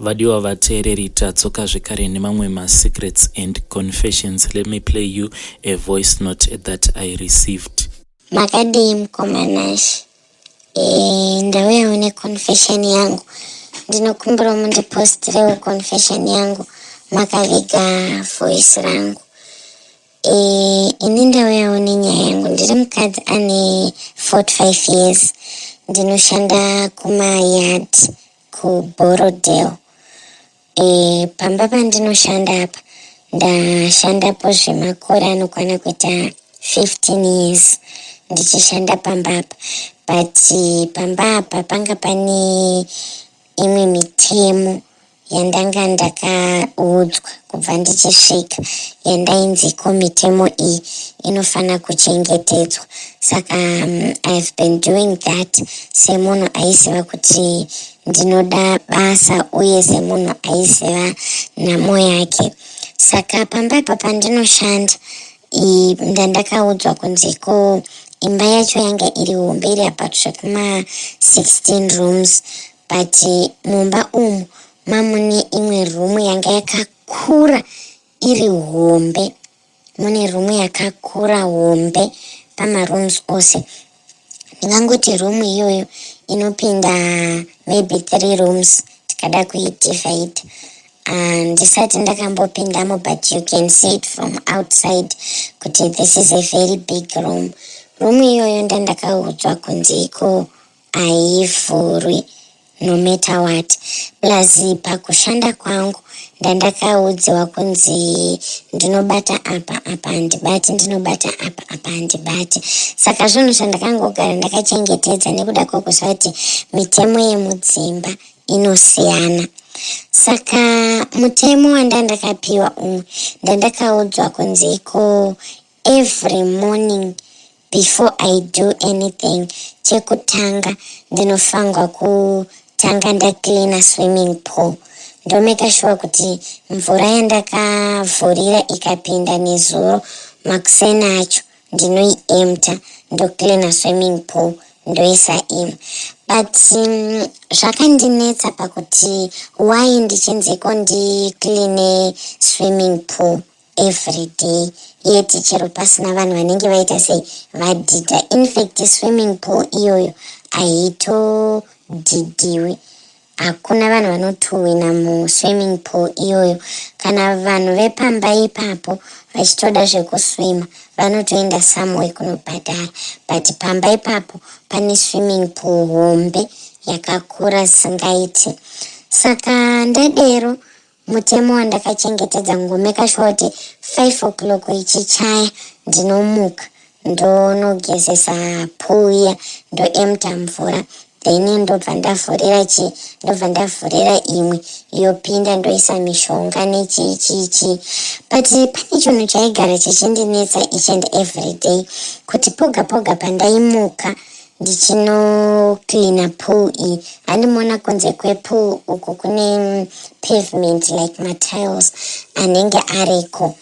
Vadiwa vateereri, tadzoka zvekare nemamwe masecrets and confessions. Let me play you a voice note that I received. Makadii mukoma Nash? Ndauyawo neconfession yangu. Ndinokumbirawo mundipostirewo confession yangu makaviga voice rangu. Ini ndauyawo nenyaya yangu. Ndiri mukadzi ane 45 years. Ndinoshanda kumayard kuBorrowdale. Pamba pandinoshanda apa ndashandapo zvemakore anokwana kuita 15 years ndichishanda pamba apa, but pamba apa panga pane imwe mitemo yandanga ndakaudzwa kubva ndichisvika, yandainzi ko mitemo iyi inofanira kuchengetedzwa. Saka I've been doing that semunhu aiziva kuti ndinoda basa uye semunhu aiziva nhamo yake. Saka pamba apa pandinoshanda, ndandakaudzwa kunzi ko imba yacho yanga iri hombe, iri about zvekuma 16 rooms, but mumba umu mamune imwe rumu yanga yakakura, iri hombe. Mune rumu yakakura hombe pamarooms ose. Ndingangoti rumu iyoyo inopinda maybe three rooms tikada kuidivide. Ndisati ndakambopindamo, but you can see it from outside kuti this is a very big room. Rumu iyoyo ndandakaudzwa kunzi iko haivhurwi no matter what. Plus pakushanda kwangu ndandakaudziwa kunzi ndinobata apa, apa handibati, ndinobata apa, apa handibati. Saka zvinhu zvandakangogara ndakachengetedza nekuda kwekuziva kuti mitemo yemudzimba inosiyana. Saka mutemo wandandakapiwa umwe, ndandakaudzwa kunzi iko every morning before I do anything, chekutanga ndinofanirwa kutanga ndacleana swimming pool, ndomake sure kuti mvura yandakavhurira ikapinda nezuro makuseni acho ndinoiempta, ndocleana swimming pool, ndoisa imwe. But zvakandinetsa pakuti why ndichinziko ndicleane swimming pool every day, yet chero pasina vanhu vanenge vaita sei vadhidha. Infact swimming pool iyoyo haitodhidhiwi, hakuna vanhu vanotuwina muswimming pool iyoyo. Kana vanhu vepamba ipapo vachitoda zvekuswima, vanotoenda somewhere kunobhadhara, but pamba ipapo pane swimming pool hombe yakakura singaiti. Saka ndadero, mutemo wandakachengetedza, ngomake sure kuti 5 o'clock ichichaya ndinomuka, ndonogezesa pool iya, ndoempta mvura, then ndobva ndavhurira chi ndobva ndavhurira imwe yopinda, ndoisa mishonga nechii chii chii. But pane chinhu chaigara chichindinetsa each and every day, kuti poga poga pandaimuka ndichinocleana pool iyi, handimona kunze kwepool uku kune pavement, like matiles anenge ariko.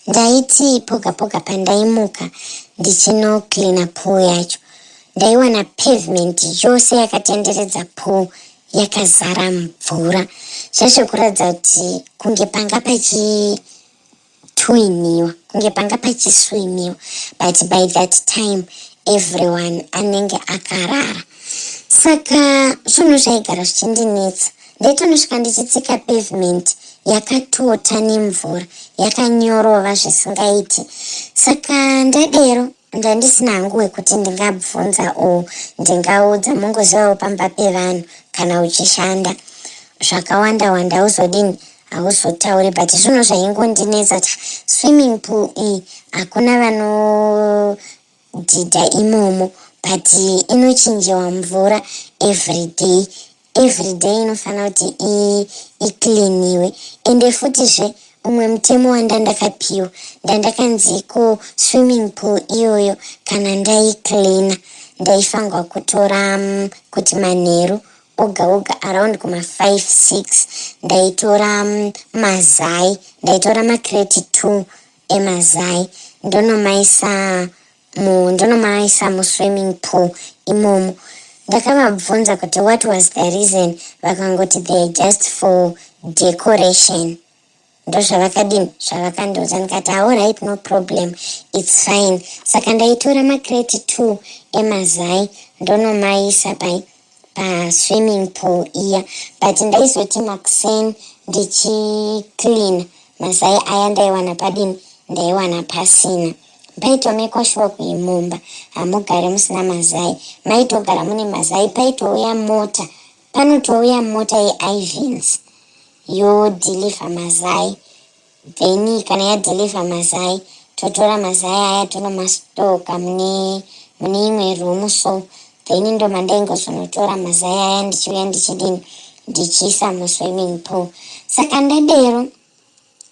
Ndaiti poga poga pandaimuka ndichinocleana pool yacho, ndaiwana pavement yose yakatenderedza pool yakazara mvura, zvazvekuratidza kuti kunge panga pachitwiniwa, kunge panga pachiswimiwa. But by that time everyone anenge akarara. Saka zvinhu zvaigara zvichindinetsa. Ndaitonosvika ndichitsika pavement yakatota nemvura, yakanyorova zvisingaiti. Saka ndadero, ndandisina hangu wekuti ndingabvunza o ndingaudza. Mungozivawo pamba pevanhu kana uchishanda zvakawanda wanda hauzodini, hauzotauri. But zvinhu zvaingondinetsa kuti swimming pool iyi hakuna vanodhidha imomo, but inochinjiwa mvura every day. Every day inofanira kuti icleaniwe. Ende futizve umwe mutemo wandandakapiwa, ndandakanzi ko swimming pool iyoyo kana ndaicleana, ndaifanirwa kutora kuti manheru oga oga around kuma5 6 ndaitora mazai, ndaitora makreti 2 emazai, ndonomaisa muswimming pool imomo. Ndakavabvunza kuti what was the reason, vakangoti they just for decoration. Ndozvavakadini, zvavakandiudza. Ndikati, "Alright, no problem, it's fine." Saka ndaitora macrate 2 emazai, ndonomaisa pai paswimming pool iya, but ndaizoti makuseni ndichiclean mazai aya, ndaiwana padini? Ndaiwana pasina. Paitomekwa sure kuimumba hamugari musina mazai, maitogara mune mazai. Paitouya mota, panotouya mota yeIrvines yodeliver mazai. Then kana yadeliver mazai, totora mazai aya, tonomastocka mune imwe room. So then ndomandaingozonotora mazai aya, ndichiuya, ndichidini, ndichiisa muswimming pool. Saka ndadero,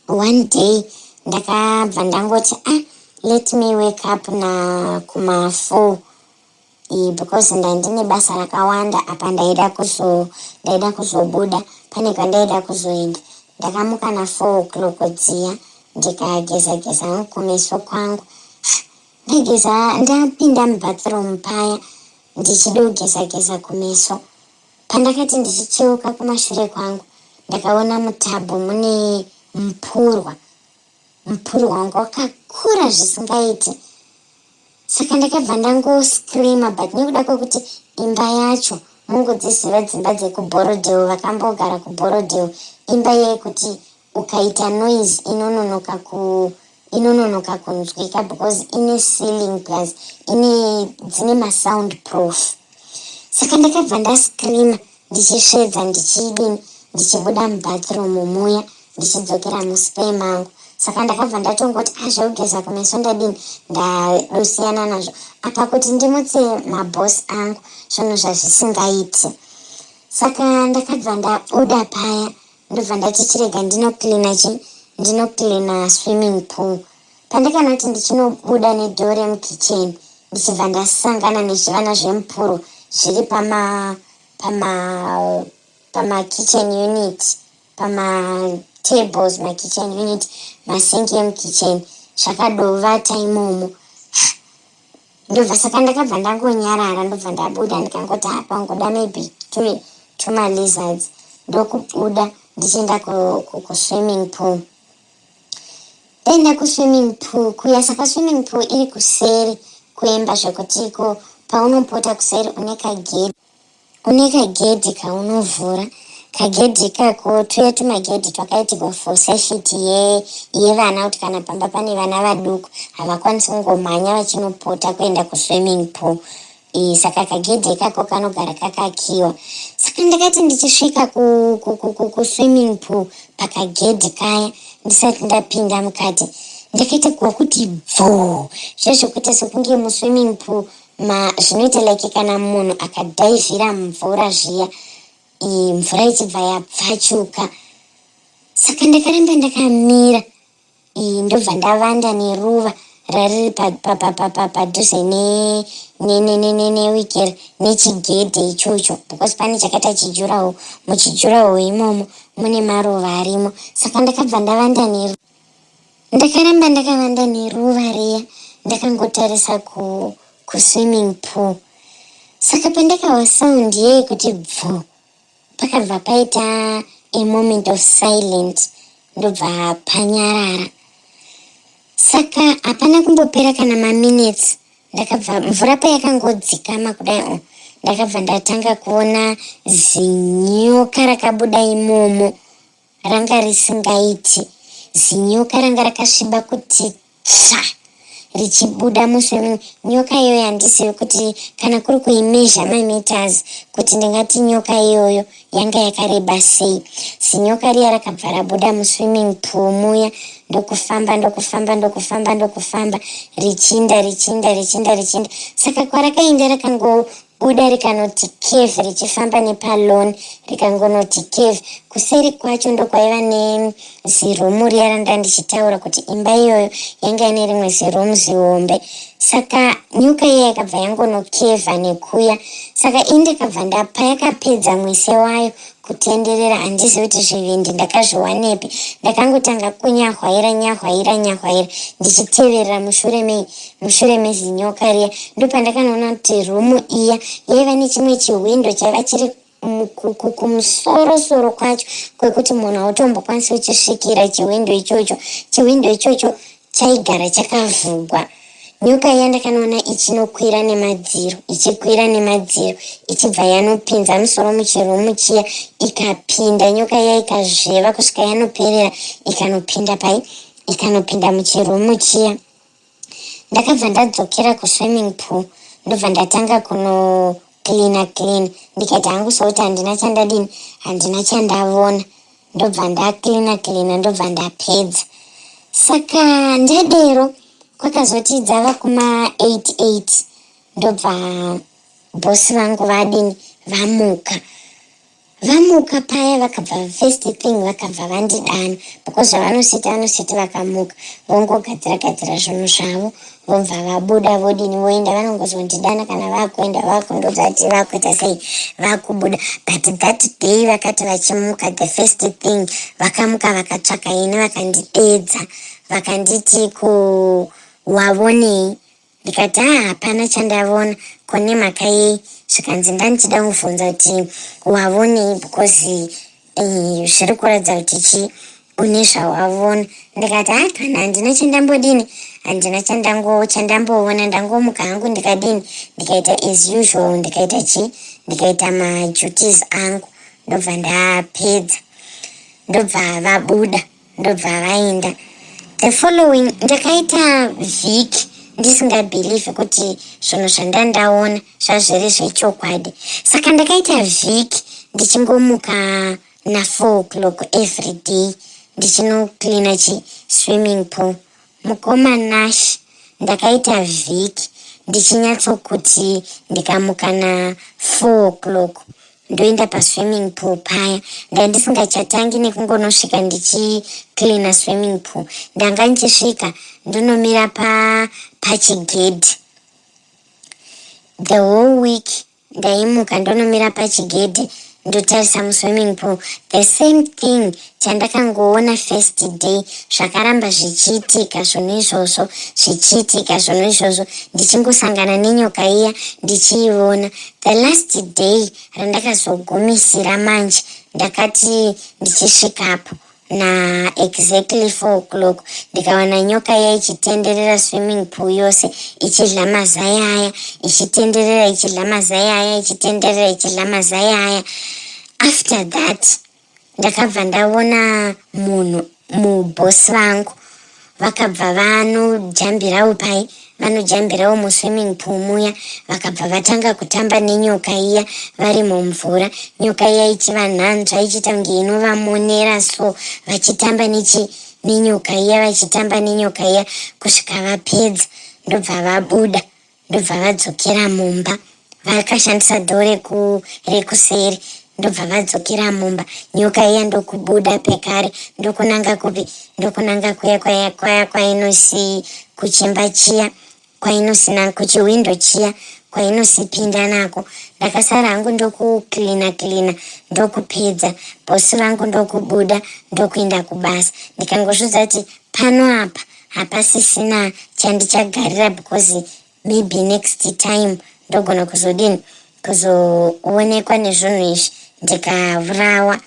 one day ndakabva ndangoti, "Ah, let me wake up na kuma4, because ndandine basa rakawanda apa, ndaida kuzobuda, pane kwandaida kuzoenda." Ndakamuka na4 o'clock dziya, ndikageza geza kumeso kwangu. Ndageza, ndapinda mubathroom paya, ndichida kugeza geza kumeso, pandakati ndichicheuka kumashure kwangu, ndakaona mutub mune mupurwa. Mupurwa wanga wakakura zvisingaiti. Saka ndakabva ndangoscreama, but nekuda kwekuti imba yacho, mungodziziva dzimba dzekuBorrowdale, vakambogara kuBorrowdale, imba yekuti ukaita noise inononoka kunzwika because ine ceiling, plus ine dzine masound proof. Saka ndakabva ndascreama ndichisvedza, ndichidini, ndichibuda mubathroom muya, ndichidzokera muspe mangu. Saka ndakabva ndatongoti, azvekugeza kumeso ndadini, ndadosiyana nazvo. Apa kuti ndimutse mabhosi angu, zvinhu zvazvisingaiti. Saka ndakabva ndabuda paya, ndobva ndati, "Chirega ndinocleana chi ndinocleana swimming pool." Pandakanoti ndichinobuda nedoor remukitchen, ndichibva ndasangana nezvivana zvemupuro zviri pama pama pamakitchen unit, pamatables, makitchen unit, masinki emukitchen, zvakadovata imomo. Ndobva, saka ndakabva ndangonyarara, ndobva ndabuda, ndikangoti, "Apa ngoda maybe tumalizards." Ndokubuda ndichienda kuswimming pool. Ndaenda kuswimming pool kuya. Saka swimming pool iri kuseri kuemba, zvekuti iko paunopota kuseri une kagedhi kaunovhura. Kagedhi ikako, tuya tumagedhi twakaitirwa for safety yevana, kuti kana pamba pane vana vaduku, havakwanisi kungomhanya vachinopota kuenda kuswimming pool. Saka kagedhi ikako kanogara kakakiwa. Saka ndakati ndichisvika kuswimming pool, pakagedhi kaya, ndisati ndapinda mukati, ndakaita kuwa kuti bvoo, zvezvekuita sekunge muswimming pool zvinoita like kana munhu akadhaivhira mvura zviya, mvura ichibva yapfachuka. Saka ndakaramba ndakamira, ndobva ndavanda neruva rariri padhuze newikeri nechigedhe ichocho, because pane chakaita chidurawall. Muchidurawall imomo mune maruva arimo. Saka ndakabva ndavanda, ndakaramba ndakavanda neruva riya, ndakangotarisa kuswimming pool. Saka pandakahwa sound yei kuti bvu, pakabva paita a moment of silent, ndobva panyarara. Saka hapana kumbopera kana maminutes, ndakabva, mvura payakangodzikama kudai o, ndakabva ndatanga kuona zinyoka rakabuda imomo. Ranga risingaiti, zinyoka ranga rakasviba kuti tsva, richibuda muswimming. Nyoka iyoyo handizivi kuti kana kuri kuimeasure mameters, kuti ndingati nyoka iyoyo yanga yakareba sei. Zinyoka riya rakabva rabuda muswimming pool muya, ndokufamba, ndokufamba, ndokufamba, ndokufamba, richinda, richinda, richinda, richinda. Saka kwarakaenda, rakangobuda rikanoti cave, richifamba nepalawn, rikangonoti cave. Kuseri kwacho ndokwaiva neziroom riya randa ndichitaura kuti imba iyoyo yanga ine rimwe ziroom zihombe. Saka nyoka iya yakabva yangonokevha nekuya. Saka ini ndakabva ndapa, yakapedza mwise wayo. Kutenderera handizivi kuti zvivindi ndakazviwanepi. Ndakangotanga kunyahwaira nyahwaira nyahwaira ndichiteverera mushure mei mushure mezinyoka riya. Ndopandakanoona kuti rumu iya yaiva nechimwe chihwindo chaiva chiri kumusorosoro kwacho kwekuti munhu hautombokwanisi kuchisvikira chihwindo ichocho. Chihwindo ichocho chaigara chakavhugwa. Nyoka iya ndakanoona ichinokwira nemadziro, ichikwira nemadziro, ichibva yanopinza musoro muchirumu chiya, ikapinda nyoka iya ikazveva kusvika yanoperera, ikanopinda pai, ikanopinda muchirumu chiya. Ndakabva ndadzokera kuswimming pool, ndobva ndatanga kuno cleaner cleaner, ndikaita hangu sokuti handina chandadini, handina chandavona. Ndobva ndacleaner cleaner, ndobva ndapedza. Saka ndadero kwakazoti dzava kuma 88, ndobva bhosi vangu vadini, vamuka. Vamuka paya vakabva, first thing vakabva vandidana, because zvavanositi vanositi vakamuka vongogadzira gadzira zvinhu zvavo, vobva vabuda, vodini, voenda. Vanongozondidana kana vakuenda, vakundozati vakuita sei, vakubuda. But that day vakati vachimuka, the first thing vakamuka vakatsvaka ini, vakandidedza, vakanditi, "Ku wavonei?" Ndikati, "Ha, hapana chandavona. Ko nemhaka yei?" Zvikanzi, "Ndandichida kubvunza kuti wavonei, because zviri kuratidza kuti chi une zvawavona." Ndikati, "Ha, kana handina chandambodini, handina chandamboona. Ndangomuka hangu, ndikadini, ndikaita as usual, ndikaita chi, ndikaita maduties angu, ndobva ndapedza." Ndobva vabuda, ndobva vaenda. The following, ndakaita vhiki ndisingabhilivhi kuti zvinhu zvandandaona zvazviri zvechokwadi. Saka ndakaita vhiki ndichingomuka na4 o'clock every day, ndichinocleana chi swimming pool. Mukoma Nash, ndakaita vhiki ndichinyatsokuti ndikamuka na4 o'clock ndoenda paswimming pool paya. Ndandisingachatangi nekungonosvika ndichicleana swimming pool. Ndanga ndichisvika ndonomira pachigedhi. The whole week ndaimuka ndonomira pachigedhi, ndotarisa muswimming pool. The same thing chandakangoona first day zvakaramba zvichiitika zvinhu izvozvo, zvichiitika zvinhu izvozvo, ndichingosangana nenyoka iya, ndichiiona. The last day randakazogumisira manje, ndakati ndichisvikapo naexactly 4 o'clock, ndikawana nyoka iya ichitenderera swimming pool yose, ichidla mazai aya, ichitenderera, ichidla mazai aya, ichitenderera, ichidla mazai aya. After that ndakabva ndaona munhu, mubhosi vangu vakabva vanojambirawo pai, vanojambirawo muswimming pool muya, vakabva vatanga kutamba nenyoka iya vari mumvura. Nyoka iya ichivanhanzva, ichiita kunge inovamonera so, vachitamba nechi nenyoka iya, vachitamba nenyoka iya kusvika vapedza, ndobva vabuda, ndobva vadzokera mumba. Vakashandisa door rekuseri, ndobva vadzokera mumba. Nyoka iya ndokubuda pekare, ndokunanga kupi? Ndokunanga kuya kwaya kwainosi kuchimba chiya, kwainosina kuchiwindo chiya kwainosipinda nako. Ndakasara hangu, ndokucleana cleana, ndokupedza. Bhosi vangu ndokubuda, ndokuenda kubasa. Ndikangozvidza kuti pano apa hapasisina chandichagarira, because maybe next time ndogona kuzodini, kuzoonekwa nezvinhu izvi, ndikavurawa.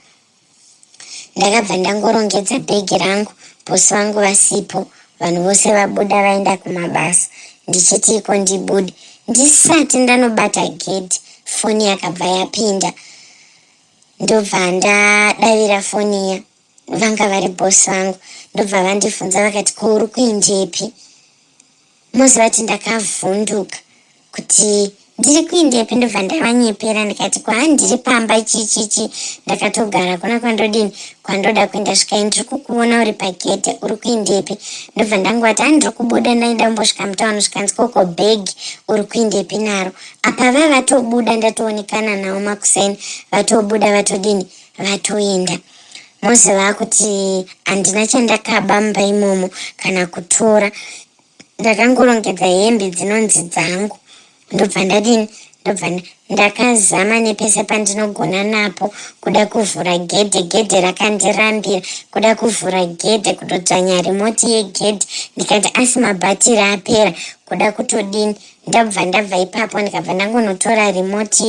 Ndakabva ndangorongedza bhegi rangu, bhosi vangu vasipo, vanhu vose vabuda vaenda kumabasa. Ndichiti iko ndibude, ndisati ndanobata gedhi, foni yakabva yapinda. Ndobva ndadavira foni iya. Vanga vari bhosi vangu. Ndobva vandibvunza vakati, "Ko uri kuindepi?" Moziva kuti ndakavhunduka kuti ndiri kuindepi. Ndobva ndavanyepera ndikati, "Kwahandiri pamba, chichichi, ndakatogara kuna kwandodini, kwandoda kuenda." Svikai, "Ndiri kukuona uri pagedhe, uri kuindepi?" Ndobva ndangoti, "Handiri kubuda, ndaenda kumbosvika mutauni." Svikanzi, "Koko bhegi uri kuindepi naro?" Apa vavatobuda, ndatoonekana navo makuseni, vatobuda, vatodini, vatoenda. Moziva kuti handina chandakaba mumba imomo kana kutora. Ndakangorongedza hembe dzinonzi dzangu, ndobva ndadini, ndobva. Ndobva ndakazama nepese pandinogona napo kuda kuvhura gedhe, gedhe rakandirambira. Kuda kuvhura gedhe, kutodzvanya remote yegedhe, ndikati asi mabhatiri apera, kuda kutodini. Ndabva ndabva ipapo, ndikabva ndangonotora remote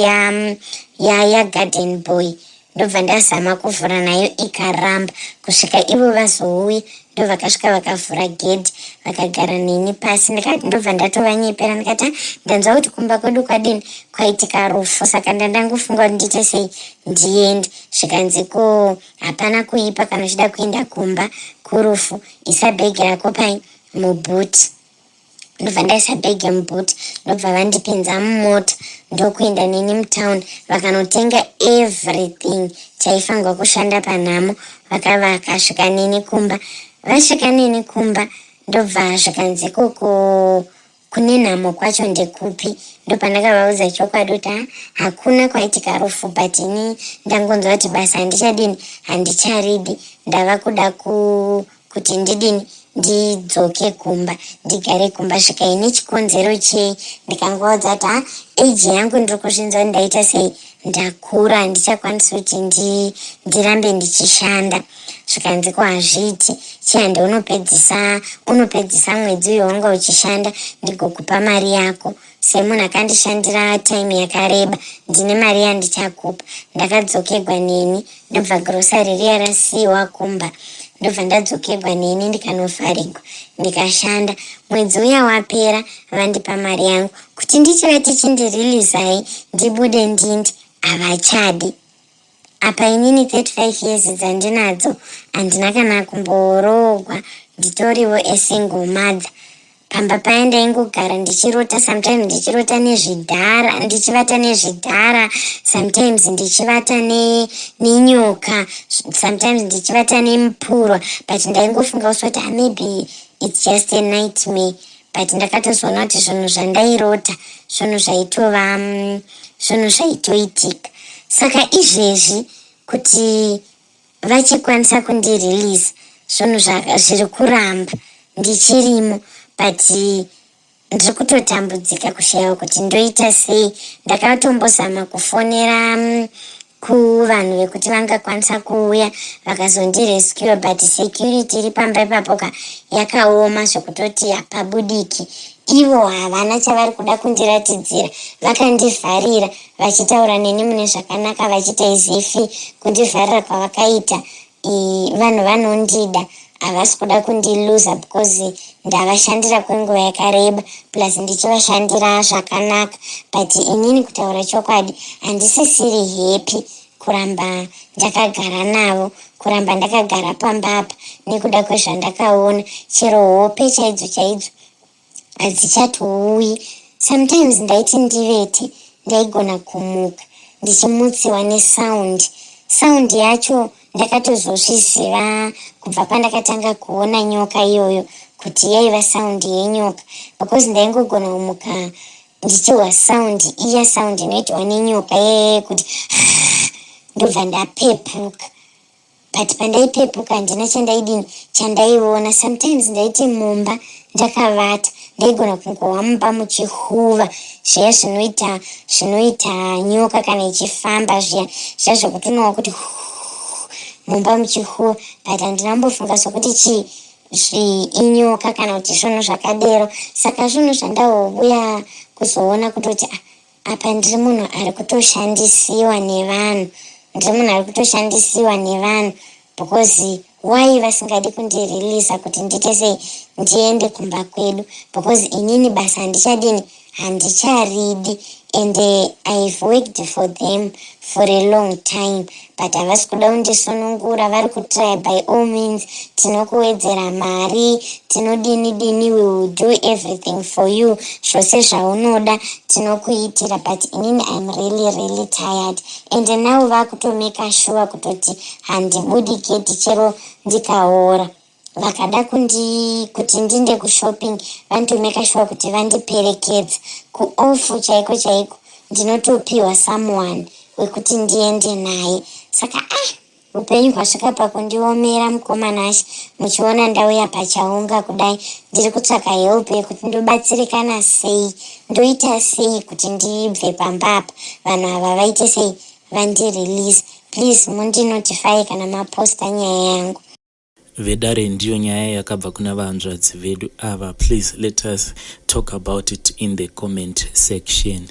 yagarden boy, ndobva ndazama kuvhura nayo, ikaramba, kusvika ivo vazouya. Ndovakasvika, vakavhura gedhi, vakagara neni pasi. Ndobva ndatovanyepera, ndikati, ah, ndanzwa kuti kumba kwedu kwadini, kwaitika rufu, saka ndandangofunga kuti ndiite sei, ndiende. Zvikanzi, ko hapana kuipa, kana uchida kuenda kumba kurufu, isa bhegi rako pai muboot. Ndobva ndaisa bhegi muboot, ndobva vandipinza mumota, ndokuenda neni mutown. Vakanotenga everything chaifanirwa kushanda panhamo. Vakasvika neni kumba. Vasvika neni kumba, ndobva zvikanzi, koko kune nhamo kwacho ndekupi? Ndopandakavaudza chokwadi kuti hakuna kwaitika rufu, but ini ndangonzwa kuti basa handichadini, handicharidi, ndava kuda kuti ndidini, ndidzoke kumba, ndigare kumba. Svikai nechikonzero chei? Ndikangoudza kuti ha, age yangu, ndiri kuzvinzwa kuti ndaita sei, ndakura, handichakwanisi kuti ndirambe ndichishanda. Zvikanzi, ko hazviiti, chihande unopedzisa, unopedzisa mwedzi uyo wanga uchishanda, ndigokupa mari yako. Semunhu akandishandira time yakareba, ndine mari yandichakupa. Ndakadzokegwa neni, ndobva grocery riya rasiyiwa kumba, ndobva ndadzokegwa neni, ndikanovharigwa, ndikashanda. Mwedzi uya wapera, vandipa mari yangu, kuti ndichivati chindireleasai ndibude ndindi, havachadi. Apa inini 35 years dzandinadzo, handina kana kumboroogwa, nditoriwo asingle mother. Pamba paya ndaingogara ndichirota, sometimes ndichirota nezvidhara, ndichivata nezvidhara, sometimes ndichivata nenyoka, sometimes ndichivata nemupurwa, but ndaingofunga usoti, ah, maybe it's just a nightmare. But ndakatozoona kuti zvinhu zvandairota zvinhu zvaitova zvinhu zvaitoitika. Saka izvezvi kuti vachikwanisa kundirelease, zvinhu zviri kuramba, ndichirimo, but ndiri kutotambudzika kushayiwa kuti ndoita sei. Ndakatombozama kufonera kuvanhu vekuti vangakwanisa kuuya vakazondirescue, but security iri pamba ipapo ka yakaoma zvekutoti hapabudiki. Ivo havana chavari kuda kundiratidzira, vakandivharira, vachitaura neni mune zvakanaka, vachiita as if kundivharira kwavakaita vanhu vanondida, havasi kuda kundiluza because ndavashandira kwenguva yakareba, plus ndichivashandira zvakanaka. But inini, kutaura chokwadi, handisisiri happy kuramba ndakagara navo, kuramba ndakagara pambapa, nekuda kwezvandakaona. Chero hope chaidzo chaidzo hadzichatouyi. Sometimes ndaiti ndivete, ndaigona kumuka ndichimutsiwa nesound. Sound yacho ndakatozozviziva kubva pandakatanga kuona nyoka iyoyo kuti yaiva sound yenyoka, because ndaingogona kumuka ndichihwa sound iya, sound inoitwa nenyoka yeye kuti ndobva ndapepuka. But pandaipepuka, handina chandaidini, chandaiona. Sometimes ndaiti mumba ndakavata, ndaigona kungohwa mumba muchihuva zviya zvinoita nyoka kana ichifamba zviya zviya, zvokuti unohwa kuti mumba muchihuva, but handina kumbofunga sokuti chii, inyoka kana kuti zvinhu zvakadero. Saka zvinhu zvandauya kuzoona kutoti, ah, apa ndiri munhu ari kutoshandisiwa nevanhu, ndiri munhu ari kutoshandisiwa nevanhu, because why vasingadi kundireleasa kuti ndiite sei, ndiende kumba kwedu? Because inini basa handichadini, handicharidi, and I've worked for them for a long time, but havasi kuda kundisunungura. Vari kutry by all means, tinokuwedzera mari, tinodini dini, we will do everything for you, zvose zvaunoda tinokuitira, but inini I'm really really tired. And now vakutomake sure kutoti handibudi gedhi. Chero ndikaora, vakada kuti ndinde kushopping, vanotomake sure kuti vandiperekedza kuoff chaiko chaiko, ndinotopiwa someone wekuti ndiende naye. Saka ah. Upenyu hwasvika pakundiomera mukoma Nashe, muchiona ndauya pachaunga kudai, ndiri kutsvaka help yekuti ndobatsirikana sei, ndoita sei kuti ndibve pamba apa, vanhu ava vaite sei vandirelease. Please mundinotify kana maposta nyaya yangu. Vedare, ndiyo nyaya yakabva kuna vahanzvadzi vedu ava. Please let us talk about it in the comment section.